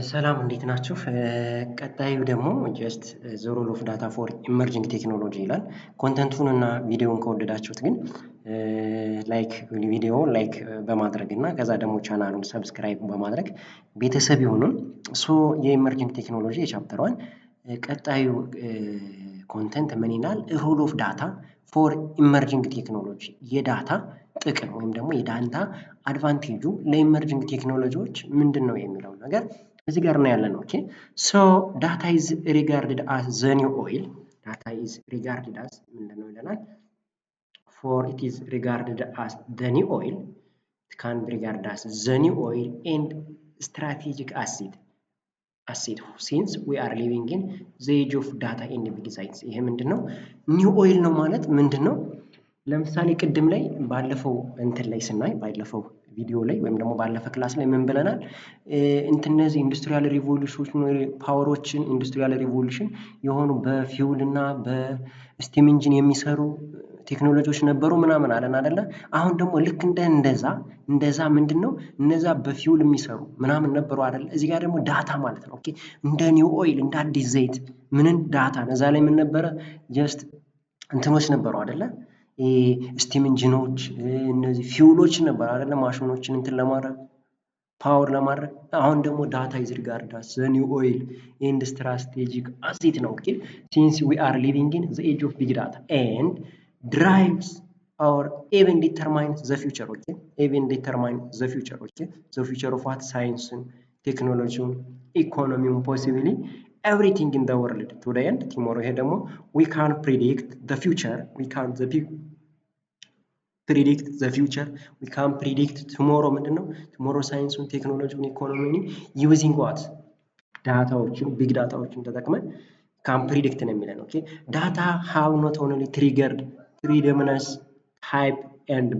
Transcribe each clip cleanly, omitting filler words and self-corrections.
ሰላም፣ እንዴት ናችሁ? ቀጣዩ ደግሞ just the role of data for emerging technology ይላል። Content ኡን እና ቪዲዮውን ከወደዳችሁት ግን like ቪዲዮ like በማድረግ እና ከዛ ደግሞ ቻናሉን subscribe በማድረግ ቤተሰብ ይሁኑን። So የ emerging technology የ chapter 1 ቀጣዩ content ምን ይላል? Role of data for emerging technology፣ የ data ጥቅም ወይም ደግሞ የ data advantage ኡ ለ emerging ቴክኖሎጂዎች ምንድን ነው የሚለው ነገር እዚህ ጋር እናያለን። Okay, so data is regarded as the new oil። Data is regarded as ምንድን ነው ይለናል። For it is regarded as the new oil, it can be regarded as the new oil and strategic asset since we are living in the age of data and big science። ይሄ ምንድን ነው? New oil ነው ማለት ምንድን ነው? ለምሳሌ ቅድም ላይ ባለፈው እንትን ላይ ስናይ፣ ባለፈው ቪዲዮ ላይ ወይም ደግሞ ባለፈ class ላይ ምን ብለናል? እንትን እነዚህ industrial revolution power ኦችን፣ industrial revolution የሆኑ በ fuel እና በ steam engine የሚሰሩ ቴክኖሎጂዎች ነበሩ ምናምን አለን አደለ? አሁን ደግሞ ልክ እንደ እንደዛ ምንድን ነው፣ እነዛ በ fuel የሚሰሩ ምናምን ነበሩ አደለ? እዚህ ጋር ደግሞ data ማለት ነው። Okay, እንደ new oil፣ እንደ አዲስ ዘይት ምንን data። እዛ ላይ ምን ነበረ? Just እንትኖች ነበሩ አደለ? Steam engine ኦች፣ እነዚህ fuel ኦች ነበር አደለ? ማሽኖችን እንትን ለማድረግ፣ power ለማድረግ። አሁን ደግሞ data is regarded as the new oil and strategic asset ነው። Okay, since we are living in the age of big data and drives or even determines the future, okay, even determine the future, okay, the future of what? ሳይንስን፣ ቴክኖሎጂውን፣ ኢኮኖሚውን፣ possibly everything in the world today and tomorrow። ይሄ ደግሞ we can predict the future, we can the predict the future, we can predict tomorrow። ምንድን ነው tomorrow? ሳይንሱን፣ ቴክኖሎጂውን፣ ኢኮኖሚውን using what? Data ዎችን፣ big data ዎችን ተጠቅመን can predict ነው የሚለን። Okay, data have not only triggered tremendous hype and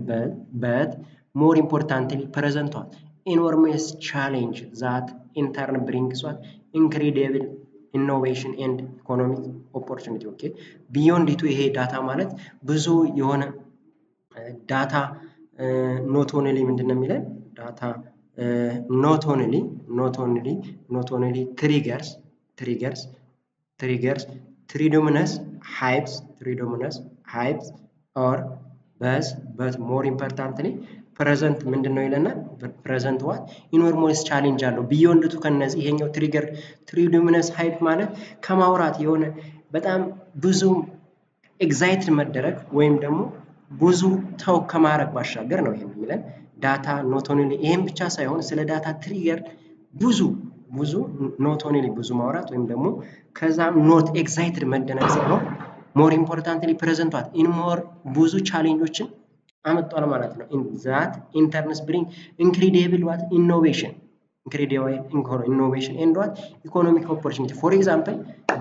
but more importantly present what? Enormous challenge that in turn brings what? Incredible innovation and economic opportunity። Okay, beyond to ይሄ data ማለት ብዙ የሆነ data not only ምንድን ነው የሚለን፣ data not only triggers tremendous hypes or buzz, but more importantly present ምንድን ነው ይለናል። Present what? Enormous challenge አለው beyond to ከነዚህ። ይሄኛው trigger tremendous hype ማለት ከማውራት የሆነ በጣም ብዙ excited መደረግ ወይም ደግሞ ብዙ talk ከማድረግ ባሻገር ነው ይሄን የሚለን። Data not only ይሄን ብቻ ሳይሆን ስለ data trigger ብዙ ብዙ not only ብዙ ማውራት ወይም ደግሞ ከዛም not excited መደነቅ ሳይሆን more importantly present what? In more ብዙ challenge ኦችን አመጧል ማለት ነው። That in turns bring incredible what? Innovation, incredible innovation and what? Economic opportunity። For example,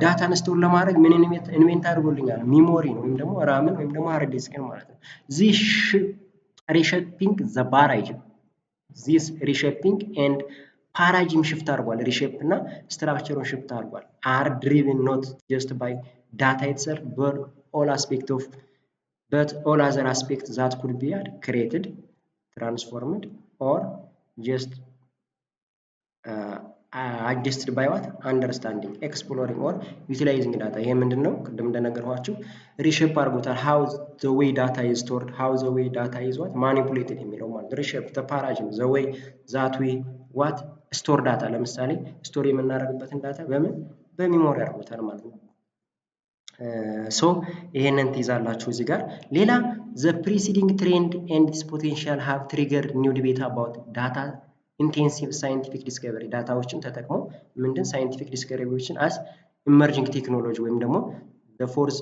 data ን store ለማድረግ ምን invent አድርጎልኛል? Memory ን ወይም ደግሞ RAM ን ወይም ደግሞ hard disk ን ማለት ነው። This reshaping the paradigm, this reshaping and paradigm shift አድርጓል። Reshape እና structure ኡን shift አድርጓል። Are driven not just by data itself but all aspect of but all other aspect that could be created, transformed or just adjusted by what? Understanding, exploring or utilizing data። ይሄ ምንድን ነው? ቅድም እንደነገርኳችሁ reshape አድርጎታል። How the way data is stored, how the way data is what? Manipulated የሚለው ማለት reshape the paradigm, the way that we what? Store data። ለምሳሌ store የምናደርግበትን data በምን በ memory አድርጎታል ማለት ነው። So ይሄንን ትይዛላችሁ እዚህ ጋር። ሌላ the preceding trend and its potential have triggered new debate about data intensive scientific discovery። Data ዎችን ተጠቅሞ ምንድን scientific discovery ዎችን as emerging technology ወይም ደግሞ fourth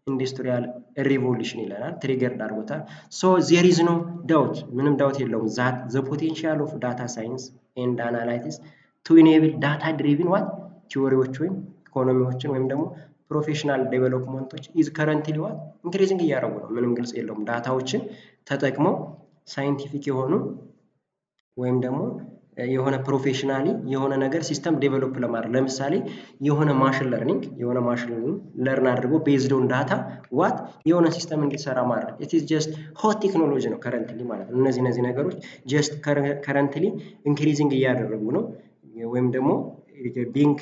industrial revolution ይለናል። Triggered አድርጎታል። So there is no doubt፣ ምንም doubt የለውም that the potential of data science and analytics to enable data driven what? Theory ዎች ወይም ኢኮኖሚዎችን ወይም ደግሞ professional development ኦች is currently what? Increasing እያደረጉ ነው። ምንም ግልጽ የለውም። Data ዎችን ተጠቅመው scientific የሆኑ ወይም ደግሞ የሆነ professionally የሆነ ነገር system develop ለማድረግ፣ ለምሳሌ የሆነ machine learn አድርጎ based on data what? የሆነ system እንዲሰራ ማድረግ it is just hot technology ነው currently ማለት ነው። እነዚህ ነገሮች just currently increasing እያደረጉ ነው። ወይም ደግሞ being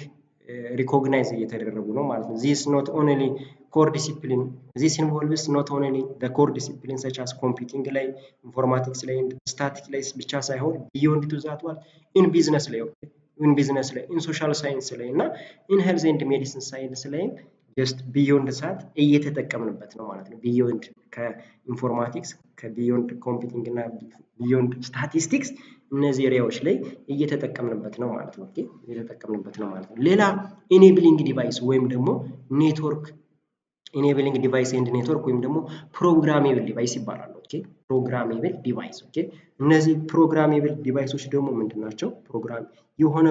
recognize እየተደረጉ ነው ማለት ነው። This not only core discipline, this involves not only the core discipline such as computing ላይ፣ informatics ላይ፣ statistic ላይ ብቻ ሳይሆን beyond to that what in business ላይ፣ in social science ላይ እና in health and medicine science ላይም just beyond that እየተጠቀምንበት ነው ማለት ነው። Beyond ከ informatics፣ ከ beyond computing እና beyond statistics እነዚህ area ዎች ላይ እየተጠቀምንበት ነው ማለት ነው። Okay፣ እየተጠቀምንበት ነው ማለት ነው። ሌላ enabling device ወይም ደግሞ network፣ enabling device and network ወይም ደግሞ programmable device ይባላሉ። Okay፣ programmable device። Okay፣ እነዚህ programmable device ኦች ደግሞ ምንድን ናቸው? ፕሮግራም የሆነ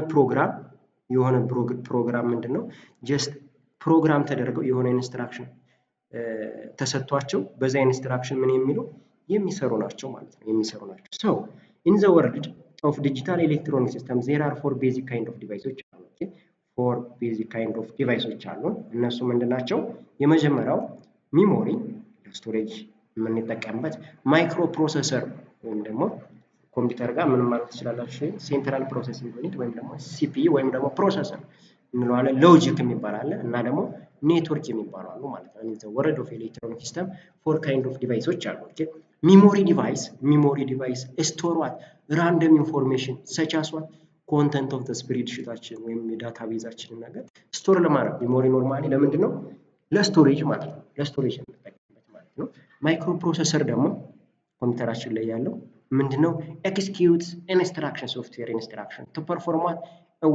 ፕሮግራም ምንድን ነው? Just ፕሮግራም ተደርገው የሆነ instruction ተሰጥቷቸው በዛ instruction ምን የሚሉ የሚሰሩ ናቸው ማለት ነው። የሚሰሩ ናቸው። So in the world of digital electronic system, there are four basic kind of device ኦች አሉ። Four basic kind of device ኦች አሉ። እነሱ ምንድን ናቸው? የመጀመሪያው memory storage የምንጠቀምበት፣ microprocessor ወይም ደግሞ ኮምፒውተር ጋር ምን ማለት ትችላላችሁ? Central processing unit ወይም ደግሞ CPU ወይም ደግሞ processor እንለዋለን። Logic የሚባል አለ እና ደግሞ ኔትወርክ የሚባሉ አሉ ማለት ነው። In the world of electronic system, four kind of device ኦች አሉ። Memory device. Memory device store what? Random information such as what? Content of spreadsheet ኣችን ወይም የ database ኣችንን ነገር store ለማድረግ memory normally ለምንድን ነው? ለ storage ማለት ነው። ለ storage የምንጠቀምበት ማለት ነው። Microprocessor ደግሞ ኮምፒውተራችን ላይ ያለው ምንድነው? Execute instruction, software instruction to perform what?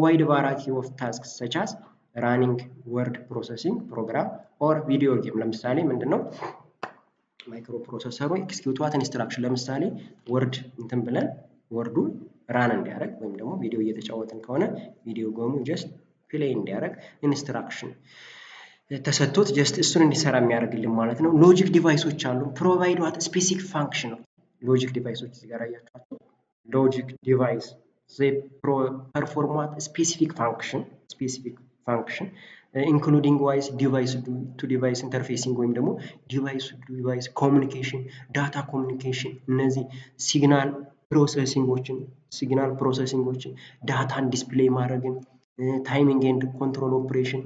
Wide variety of tasks such as running word processing program or video game። ለምሳሌ ምንድነው microprocessor ኡ execute what? Instruction። ለምሳሌ Word እንትን ብለን Word ኡ run እንዲያደርግ ወይም ደግሞ ቪዲዮ እየተጫወትን ከሆነ video game ኡ just play እንዲያደርግ instruction ተሰጥቶት just እሱን እንዲሰራ የሚያደርግልን ማለት ነው። Logic device ኦች አሉ። Provide what? Specific function ነው። Logic device ኦች እዚህ ጋር አያችኋቸው። Logic device perform what? Specific function, including wise device to device interfacing ወይም ደግሞ device to device communication፣ data communication፣ እነዚህ signal processing ኦችን፣ data ን display ማድረግን፣ timing and control operation።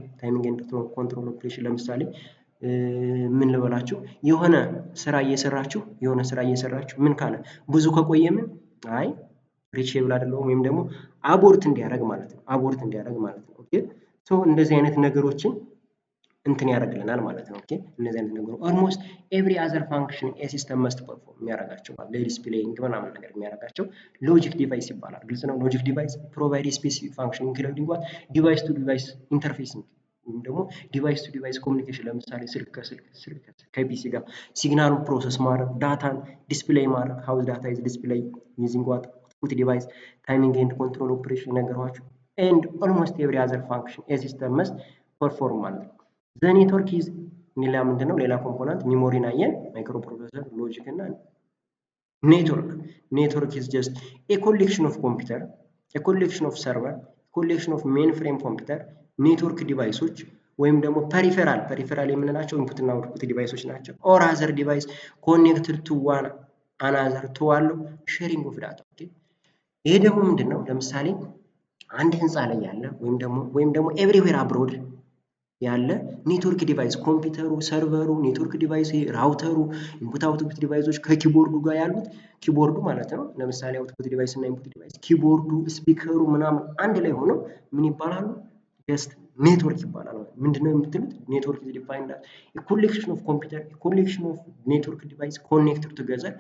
ለምሳሌ ምን ልበላችሁ፣ የሆነ ስራ እየሰራችሁ ምን ካለ፣ ብዙ ከቆየ ምን አይ reachable አይደለሁም ወይም ደግሞ abort እንዲያደርግ ማለት ነው። Abort እንዲያደርግ ማለት ነው። Okay፣ so እንደዚህ አይነት ነገሮችን እንትን ያደርግልናል ማለት ነው። Okay፣ እነዚህ አይነት ነገሮች almost every other function a system must perform የሚያደርጋቸው ለ displaying ምናምን ነገር የሚያደርጋቸው logic device ይባላል። ግልጽ ነው። Logic device provide specific function, including what? Device to device interfacing ወይም ደግሞ device to device communication። ለምሳሌ ስልክ ከስልክ፣ ስልክ ከ PC ጋር signal ኡን process ማድረግ፣ data ን display ማድረግ፣ how data is display using what? Output device፣ timing and control operation ነገሯቸው and almost every other function a system must perform ማለት ነው። The network is ሌላ ምንድን ነው? ሌላ component memory ን አየን፣ microprocessor፣ logic እና network። Network is just a collection of computer, a collection of server, collection of mainframe computer፣ network device ኦች ወይም ደግሞ peripheral የምንላቸው input እና output device ኦች ናቸው። Or other device connected to one another to allow sharing of data። ይሄ ደግሞ ምንድን ነው? ለምሳሌ አንድ ህንፃ ላይ ያለ ወይም ደግሞ everywhere abroad ያለ network device ኮምፒውተሩ፣ server ኡ፣ network device router ኡ፣ input output device ኦች ከ keyboard ኡ ጋር ያሉት፣ keyboard ኡ ማለት ነው። ለምሳሌ output device እና input device፣ keyboard ኡ፣ speaker ኡ ምናምን አንድ ላይ ሆነው ምን ይባላሉ? Just network ይባላል። ምንድነው የምትሉት? Network is defined as collection of computer, collection of network device connected together።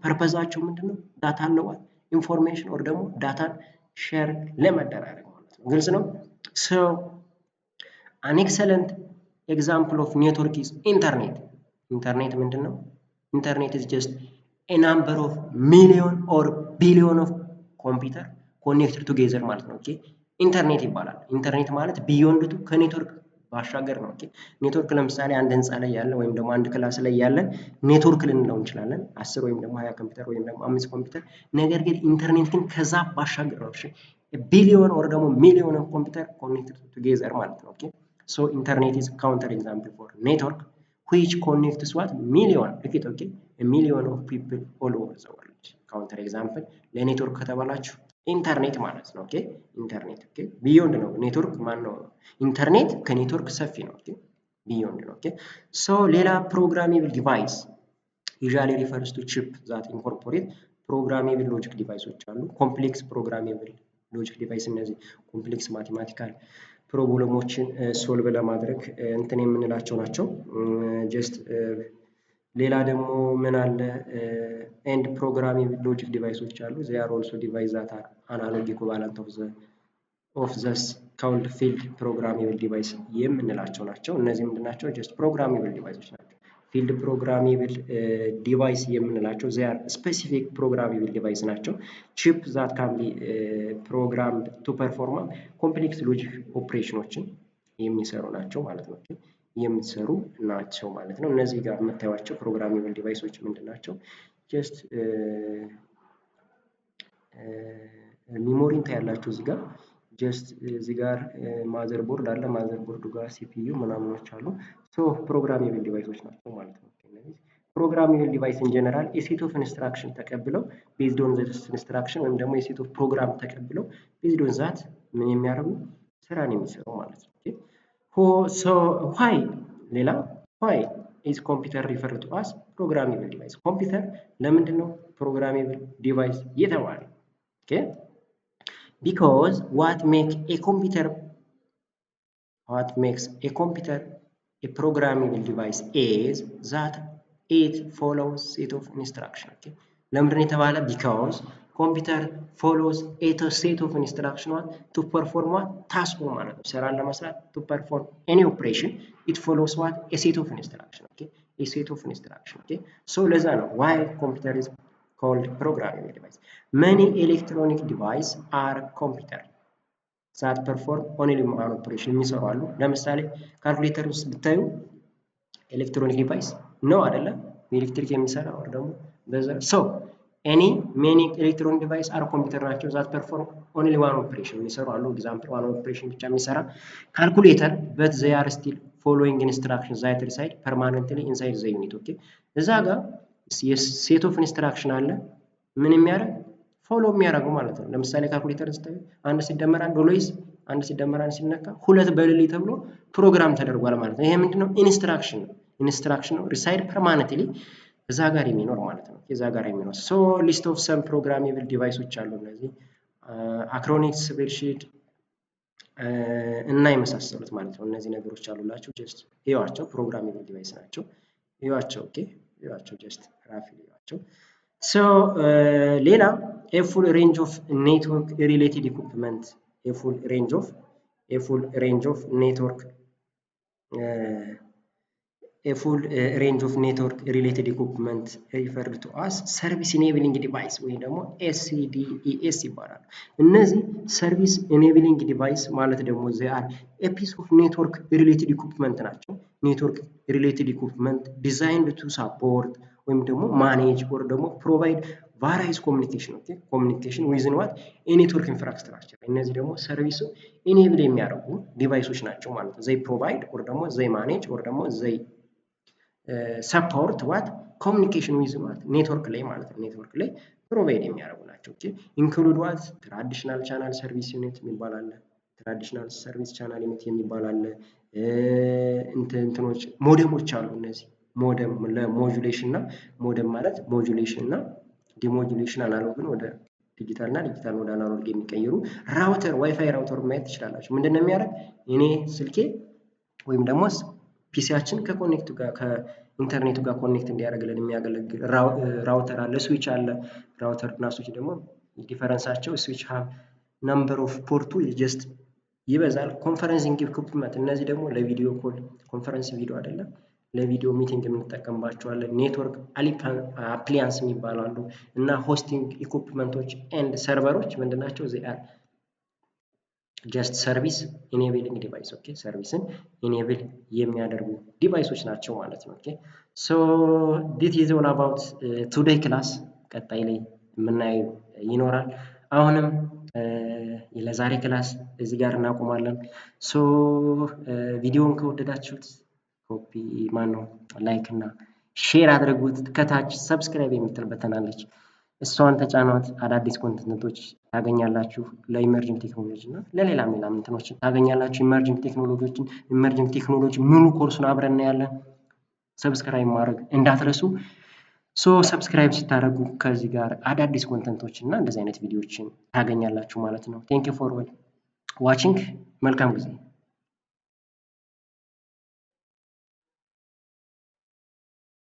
Purpose ኣቸው ምንድነው? Data አለዋል information or ደግሞ data ን share ለመደራረግ ማለት ነው። ግልጽ ነው። So an excellent example of network is internet። ኢንተርኔት ምንድን ነው? Internet is just a number of million or billion of computer connected together ማለት ነው። Okay፣ ኢንተርኔት ይባላል። ኢንተርኔት ማለት beyond to ከ network ባሻገር ነው። Okay፣ network ለምሳሌ አንድ ህንፃ ላይ ያለ ወይም ደግሞ አንድ class ላይ ያለ ኔትወርክ ልንለው እንችላለን። 10 ወይም ደግሞ 20 ኮምፒውተር ወይም ደግሞ አምስት ኮምፒውተር። ነገር ግን ኢንተርኔት ግን ከዛ ባሻገር ነው። እሺ፣ billion or ደግሞ million of computer connected together ማለት ነው። Okay, so internet is counter example for network which connects what? Million, okay, million of people all over the world። Counter example ለ network ከተባላችሁ ኢንተርኔት ማለት ነው። Okay, ኢንተርኔት, okay, beyond ነው። ኔትወርክ ማን ነው? ኢንተርኔት ከኔትወርክ ሰፊ ነው። Okay, beyond ነው። Okay, so ሌላ programmable device usually refers to chip that incorporate programmable logic device ኦች አሉ። Complex programmable logic device እነዚህ complex mathematical problem ኦችን solve ለማድረግ እንትን የምንላቸው ናቸው። Just ሌላ ደግሞ ምን አለ? And programmable logic device ኦች አሉ። They are also device that are analog equivalent of those called field programmable device የምንላቸው ናቸው። እነዚህ ምንድን ናቸው? Just programmable device ኦች ናቸው። Field programmable device የምንላቸው they are specific programmable device ናቸው። Chip that can be programmed to perform complex logic operation ኦችን የሚሰሩ ናቸው ማለት ነው። የሚሰሩ ናቸው ማለት ነው። እነዚህ ጋር የምታዩቸው programmable device ኦች ምንድን ናቸው? Just memory ን ታያላችሁ እዚህ ጋር። Just እዚህ ጋር motherboard አለ። Motherboard ኡ ጋር CPU ምናምኖች አሉ። So programmable device ኦች ናቸው ማለት ነው። እነዚህ programmable device in general የ set of instruction ተቀብለው based on the instruction ወይም ደግሞ የ set of program ተቀብለው based on that ምን የሚያደርጉ ስራን የሚሰሩ ማለት ነው። So why ሌላ why is computer refer to as programmable device? ኮምፒውተር ለምንድን ነው programmable device የተባለው? Okay, because what makes a computer a programmable device is that it follows set of instruction. Okay, ለምንድን ነው የተባለ? Because computer follows a set of instruction what to perform what task ኡ ማለት ነው። ስራን ለመስራት to perform any operation, it follows what a set of instruction. Okay, a set of instruction. Okay, so ለዛ ነው why computer is called programmable device. Many electronic device are computer that perform only one operation የሚሰሩ አሉ። ለምሳሌ ካልኩሌተር ውስጥ ብታዩ electronic device ነው አይደለም? በኤሌክትሪክ የሚሰራ or ደግሞ በዛ። So any many electronic device are computer ናቸው that perform only one operation የሚሰሩ አሉ። Example, one operation ብቻ የሚሰራ calculator, but they are still following instruction that reside permanently inside the unit. Okay, እዛ ጋር የ set of instruction አለ ምን የሚያደርግ follow የሚያደርገው ማለት ነው። ለምሳሌ ካልኩሌተር ስታዩ አንድ ሲደመር አንድ always አንድ ሲደመር አንድ ሲነካ ሁለት በልልኝ ተብሎ ፕሮግራም ተደርጓል ማለት ነው። ይሄ ምንድነው? Instruction ነው። Instruction ነው reside permanently እዛ ጋር የሚኖር ማለት ነው። እዛ ጋር የሚኖር። So list of some programmable device ኦች አሉ። እነዚህ Achronix spreadsheet እና የመሳሰሉት ማለት ነው። እነዚህ ነገሮች አሉላቸው። Just እዩዋቸው። Programmable device ናቸው። እዩዋቸው። Okay, እዩዋቸው። Just roughly እዩዋቸው። So ሌላ a full range of network related equipment, a full range of network related equipment referred to as service enabling device ወይም ደግሞ SDES ይባላሉ። እነዚህ service enabling device ማለት ደግሞ they are a piece of network related equipment ናቸው። Network related equipment designed to support ወይም ደግሞ manage or ደግሞ provide various communication, okay, communication within what የ network infrastructure። እነዚህ ደግሞ service ኡ enable የሚያደርጉ device ኦች ናቸው ማለት ነው። They provide or ደግሞ they manage or ደግሞ they support what communication with what network ላይ ማለት ነው። ኔትወርክ ላይ provide የሚያደርጉ ናቸው። Okay, include what traditional channel service unit የሚባል አለ። Traditional service channel unit የሚባል አለ። እንትኖች ሞደሞች አሉ። እነዚህ modem ለ modulation እና ሞደም ማለት modulation እና demodulation analog ን ወደ ዲጂታል እና ዲጂታል ወደ analog የሚቀይሩ router፣ WiFi router ማየት ትችላላችሁ። ምንድን ነው የሚያደርግ? እኔ ስልኬ ወይም ደግሞ PC ያችን ከ connect ኡ ጋር ከኢንተርኔቱ ጋር connect እንዲያደርግልን የሚያገለግል router አለ፣ switch አለ። Router እና switch ደግሞ difference ኣቸው switch have number of port ኡ just ይበዛል። Conferencing equipment እነዚህ ደግሞ ለ video call conference ቪዲዮ አይደለም ለ video meeting የምንጠቀምባቸዋለን። Network appliance የሚባሉ አሉ እና hosting equipment ኦች and server ኦች ምንድናቸው? They are just service enabling device, okay፣ service ን enable የሚያደርጉ device ኦች ናቸው ማለት ነው። Okay, so this is all about today class። ቀጣይ ላይ የምናየው ይኖራል። አሁንም ለዛሬ class እዚህ ጋር እናቆማለን። So ቪዲዮውን ከወደዳችሁት ኮፒ ማን ነው like እና share አድርጉት። ከታች subscribe የምትል button አለች። እሷን ተጫኗት። አዳዲስ content ኦች ታገኛላችሁ። ለ emerging technology እና ለሌላም ሌላም እንትኖችን ታገኛላችሁ። Emerging ቴክኖሎጂዎችን፣ emerging technology ሙሉ ኮርሱን አብረን እናያለን። Subscribe ማድረግ እንዳትረሱ። So subscribe ስታደርጉ ከዚህ ጋር አዳዲስ content ኦች እና እንደዚህ አይነት ቪዲዮዎችን ታገኛላችሁ ማለት ነው። Thank you for watching። መልካም ጊዜ።